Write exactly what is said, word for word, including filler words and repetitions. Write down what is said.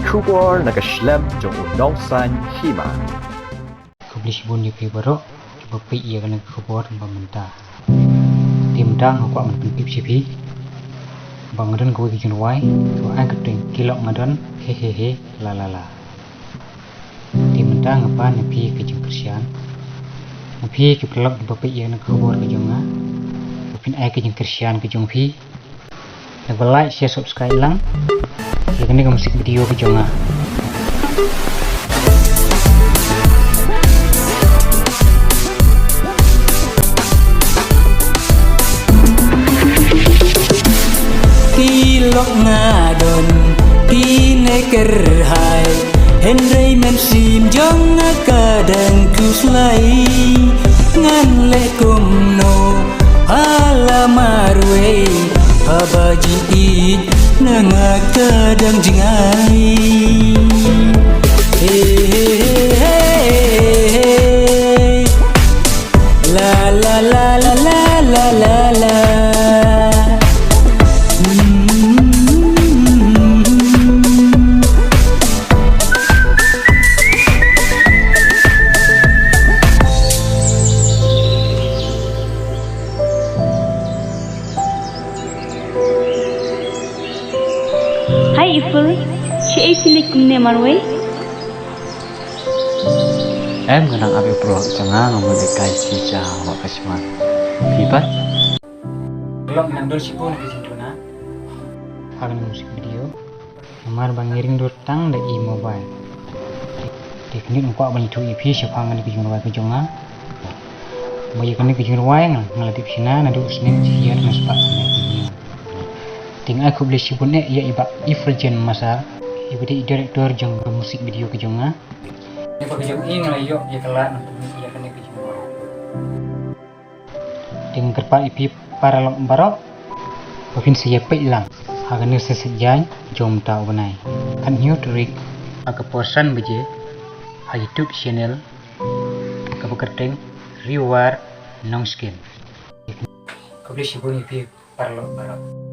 Khubor na ka shlem jong u nongsan hima. Khublei shibun ïa phi baroh kiba peit ïa kane ka khubor ba mynta. Te mynta nga kwah ban pyntip sha phi ba nga don kawei ka jingrwai kaba ai ka kyrteng Ki Lok Nga Don He He He La La La. Te mynta nga pan ïa phi ka jingkyrshan na phi ki paralok kiba peit ïa kane ka khubor ka jong nga. Ba phin ai ka jingkyrshan ka jong phi. Like, share, subscribe lang ïa kane ka music video ka jong nga. Ki lok nga don, ki ne kyrhai, hynrei mynsiem jong nga ka dang khuslai. Ngan leh kumno ha la marwei, haba jingïeit na nga ka dang jngai. Hey, hey, hey, hey, hey. La, la, la, la, la, la, la, la. Mm. Hai Iful, shaei phi leit kumne marwei? Em, nga dang ap ïa u paralok jong nga, nga mut leit kai sha wah ka sma. Phi pat? Paralok, nang dur shibun ka jingduna ha kane ka music video. Namar ba ngi ring dur tang da i mobile. Te, te kane nga kwah ban ïathuh ïa phi shaphang kane ka jingrwai ka jong nga. Ba ïa kane ka jingrwai nga, nga la dep shna naduh u snem shi hajar khyndai spah sanphew hynñiew. Te nga ai khublei shibun eh ïa i Bah Efulgence Massar, iba dei i director jong ka music video ka jong nga. Ïa ka jong i nga la ïoh ïa ka lad ban pynmih ïa kane ka jingrwai. Te nga kyrpad ïa phi paralok baroh ba phin sa ïa peit lang ha kane ka session jaiñ jong mynta u bnai, khathynñiew tarik, ha ka por san baje, ha YouTube channel kaba kyrteng Riewar Nongskin. Khublei shibun ïa phi paralok baroh.